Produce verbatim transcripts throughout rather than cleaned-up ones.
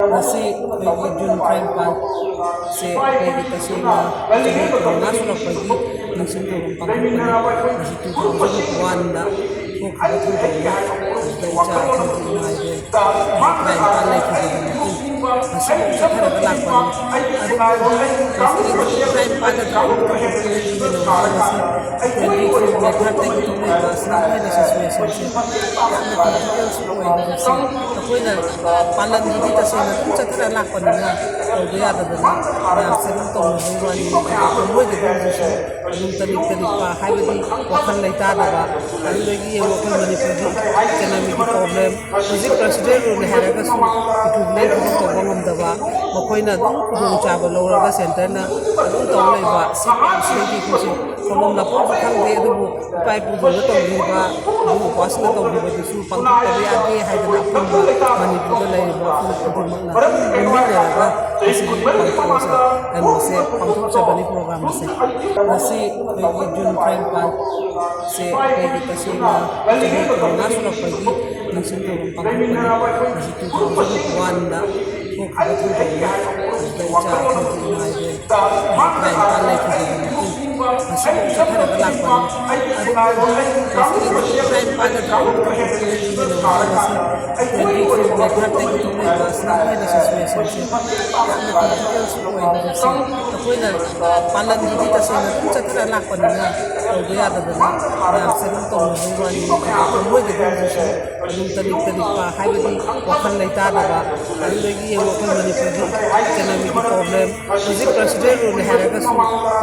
ꯉꯁꯤ ꯑꯩꯈꯣꯏꯒꯤ ꯖꯨꯟ ꯇꯔꯥꯅꯤꯄꯥꯟꯁꯦ ꯑꯩꯈꯣꯏꯒꯤ ꯇꯁꯦꯡꯅ ꯆꯍꯤ ꯀꯨꯟꯃꯉꯥ ꯁꯨꯔꯛꯄꯒꯤ ꯅꯤꯡꯁꯤꯡ ꯊꯧꯔꯝ ꯄꯥꯡꯊꯣꯛꯄꯅꯤ꯫ ꯉꯁꯤ two thousand oneꯗ ꯊꯣꯛꯈꯤꯕ ꯊꯧꯗꯣꯛꯅꯤ꯫ ꯃꯁꯤꯗ ꯏꯆꯥ ꯑꯩꯈꯣꯏꯒꯤ ꯏꯃꯥ ꯏꯕꯦꯟ ꯇꯔꯥꯅꯤꯄꯥꯟ ꯂꯩꯈꯤꯗꯕ ꯃꯇꯨꯡ ꯉꯁꯤ ꯆꯠꯊꯔꯒ ꯂꯥꯛꯄꯅꯤ꯫ ꯑꯗꯨꯕꯨ ꯉꯁꯤ ꯇꯔꯥꯅꯤꯄꯥꯟꯗ ꯊꯣꯛꯈꯤꯕ ꯊꯧꯗꯣꯛꯇꯨꯗꯒꯤ ꯍꯦꯟꯅ ꯉꯁꯤ ꯃꯦꯊꯠꯇꯒꯤ ꯊꯣꯛꯂꯛꯏꯕ ꯁꯅꯥꯃꯍꯤ associationꯁꯦ ꯌꯥꯝꯅ critical ꯑꯣꯏ ꯍꯧꯖꯤꯛꯁꯦ꯫ ꯑꯩꯈꯣꯏꯅ ꯄꯥꯂꯟꯗꯨꯗꯤ ꯇꯁꯦꯡꯅ ꯑꯗꯨꯝ ꯆꯠꯊꯔ ꯂꯥꯛꯄꯅꯤꯅ ꯇꯧꯗ ꯌꯥꯗꯗꯅ ꯃꯌꯥꯝꯁꯦ ꯑꯗꯨꯝ ꯇꯧꯅꯕꯒꯤ ꯋꯥꯅꯤ꯫ ꯃꯣꯏꯗꯗꯤ ꯍꯧꯖꯤꯛꯁꯨ ꯑꯗꯨꯝ ꯇꯅꯤꯛ ꯇꯅꯤꯛꯄ ꯍꯥꯏꯕꯗꯤ ꯋꯥꯈꯜ ꯂꯩꯇꯥꯗꯕ, ꯑꯗꯨꯗꯒꯤ ꯌꯦꯡꯉꯨ ꯑꯩꯈꯣꯏ ꯃꯅꯤꯄꯨꯔꯒꯤ economyꯒꯤ problem, ꯍꯧꯖꯤꯛ president rule ꯍꯥꯏꯔꯒꯁꯨ equivalent ꯊꯕꯛ ꯇꯧꯕ ꯉꯝꯗꯕ, ꯃꯈꯣꯏꯅ ꯑꯗꯨꯝ ꯈꯨꯗꯣꯡꯆꯥꯕ ꯂꯧꯔꯒ centreꯅ ꯑꯗꯨꯝ ꯇꯧ ꯂꯩꯕ ꯁꯤ ꯃꯌꯥꯝꯁꯤꯗꯒꯤ ꯑꯩꯈꯣꯏꯁꯦ ꯊꯧꯐꯝ ꯂꯥꯛꯐꯝꯁꯨ ꯈꯪꯗꯦ꯫ ꯑꯗꯨꯕꯨ ꯏꯄꯥ ꯏꯄꯨꯁꯤꯡꯅ ꯇꯧꯕꯤꯔꯤꯕ, ꯏꯕꯨꯡ ꯏꯄ꯭ꯋꯥꯁꯤꯡꯅ ꯇꯧꯕꯤꯕꯗꯨꯁꯨ ꯄꯥꯡꯊꯣꯛꯇꯕ ꯌꯥꯗꯦ ꯍꯥꯏꯗꯅ ꯑꯄꯨꯟꯕ ꯃꯅꯤꯄꯨꯔꯗ ꯂꯩꯔꯤꯕ ꯑꯩꯈꯣꯏ ꯈꯨꯗꯤꯡꯃꯛꯅ ꯄꯨꯟꯃꯤꯟꯅꯔꯒ ꯉꯁꯤꯒꯤ ꯄꯥꯡꯊꯣꯛꯆ-, ꯀꯩꯅꯣꯁꯦ ꯄꯥꯡꯊꯣꯛꯆꯕꯅꯤ program ꯑꯁꯦ꯫ ꯉꯁꯤ ꯑꯩꯈꯣꯏꯒꯤ ꯖꯨꯟ ꯇꯔꯥꯅꯤꯄꯥꯟꯁꯦ ꯑꯩꯈꯣꯏꯒꯤ ꯇꯁꯦꯡꯅ ꯆꯍꯤ ꯀꯨꯟꯃꯉꯥ ꯁꯨꯔꯛꯄꯒꯤ ꯅꯤꯡꯁꯤꯡ ꯊꯧꯔꯝ ꯄꯥꯡꯊꯣꯛꯄꯅꯤ꯫ ꯉꯁꯤ two thousand oneꯗ ꯊꯣꯛꯈꯤꯕ ꯊꯧꯗꯣꯛꯅꯤ꯫ ꯃꯁꯤꯗ ꯏꯆꯥ ꯑꯩꯈꯣꯏꯒꯤ ꯏꯃꯥ ꯏꯕꯦꯟ ꯇꯔꯥꯅꯤꯄꯥꯟ ꯂꯩꯈꯤꯗꯕ ꯃꯇꯨꯡ ꯉꯁꯤ ꯆꯠꯊꯔꯒ ꯂꯥꯛꯄꯅꯤ꯫ ꯑꯗꯨꯕꯨ ꯉꯁꯤ ꯇꯔꯥꯅꯤꯄꯥꯟꯗ ꯊꯣꯛꯈꯤꯕ ꯊꯧꯗꯣꯛꯇꯨꯗꯒꯤ ꯍꯦꯟꯅ ꯉꯁꯤ ꯃꯦꯊꯠꯇꯒꯤ ꯊꯣꯛꯂꯛꯏꯕ ꯁꯅꯥꯃꯍꯤ associationꯁꯦ ꯌꯥꯝꯅ critical ꯑꯣꯏ ꯍꯧꯖꯤꯛꯁꯦ꯫ ꯑꯩꯈꯣꯏꯅ ꯄꯥꯂꯟꯗꯨꯗꯤ ꯇꯁꯦꯡꯅ ꯑꯗꯨꯝ ꯆꯠꯊꯔ ꯂꯥꯛꯄꯅꯤꯅ ꯇꯧꯗ ꯌꯥꯗꯗꯅ ꯃꯌꯥꯝꯁꯦ ꯑꯗꯨꯝ ꯇꯧꯅꯕꯒꯤ ꯋꯥꯅꯤ꯫ ꯃꯣꯏꯗꯗꯤ ꯍꯧꯖꯤꯛꯁꯨ ꯑꯗꯨꯝ ꯇꯅꯤꯛ ꯇꯅꯤꯛꯄ ꯍꯥꯏꯕꯗꯤ ꯋꯥꯈꯜ ꯂꯩꯇꯥꯗꯕ, ꯑꯗꯨꯗꯒꯤ ꯌꯦꯡꯉꯨ ꯑꯩꯈꯣꯏ ꯃꯅꯤꯄꯨꯔꯒꯤ economyꯒꯤ problem, ꯍꯧꯖꯤꯛ president rule ꯍꯥꯏꯔꯒꯁꯨ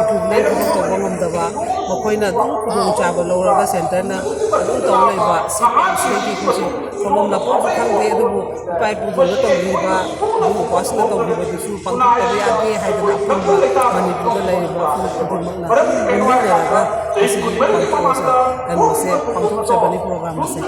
equivalent ꯊꯕꯛ ꯇꯧꯕ ꯉꯝꯗꯕ, ꯃꯈꯣꯏꯅ ꯑꯗꯨꯝ ꯈꯨꯗꯣꯡꯆꯥꯕ ꯂꯧꯔꯒ centreꯅ ꯑꯗꯨꯝ ꯇꯧ ꯂꯩꯕ ꯁꯤ ꯃꯌꯥꯝꯁꯤꯗꯒꯤ ꯑꯩꯈꯣꯏꯁꯦ ꯊꯧꯐꯝ ꯂꯥꯛꯐꯝꯁꯨ ꯈꯪꯗꯦ꯫ ꯑꯗꯨꯕꯨ ꯏꯄꯥ ꯏꯄꯨꯁꯤꯡꯅ ꯇꯧꯕꯤꯔꯤꯕ, ꯏꯕꯨꯡ ꯏꯄ꯭ꯋꯥꯁꯤꯡꯅ ꯇꯧꯕꯤꯕꯗꯨꯁꯨ ꯄꯥꯡꯊꯣꯛꯇꯕ ꯌꯥꯗꯦ ꯍꯥꯏꯗꯅ ꯑꯄꯨꯟꯕ ꯃꯅꯤꯄꯨꯔꯗ ꯂꯩꯔꯤꯕ ꯑꯩꯈꯣꯏ ꯈꯨꯗꯤꯡꯃꯛꯅ ꯄꯨꯟꯃꯤꯟꯅꯔꯒ ꯉꯁꯤꯒꯤ ꯄꯥꯡꯊꯣꯛꯆ-, ꯀꯩꯅꯣꯁꯦ ꯄꯥꯡꯊꯣꯛꯆꯕꯅꯤ program ꯑꯁꯦ꯫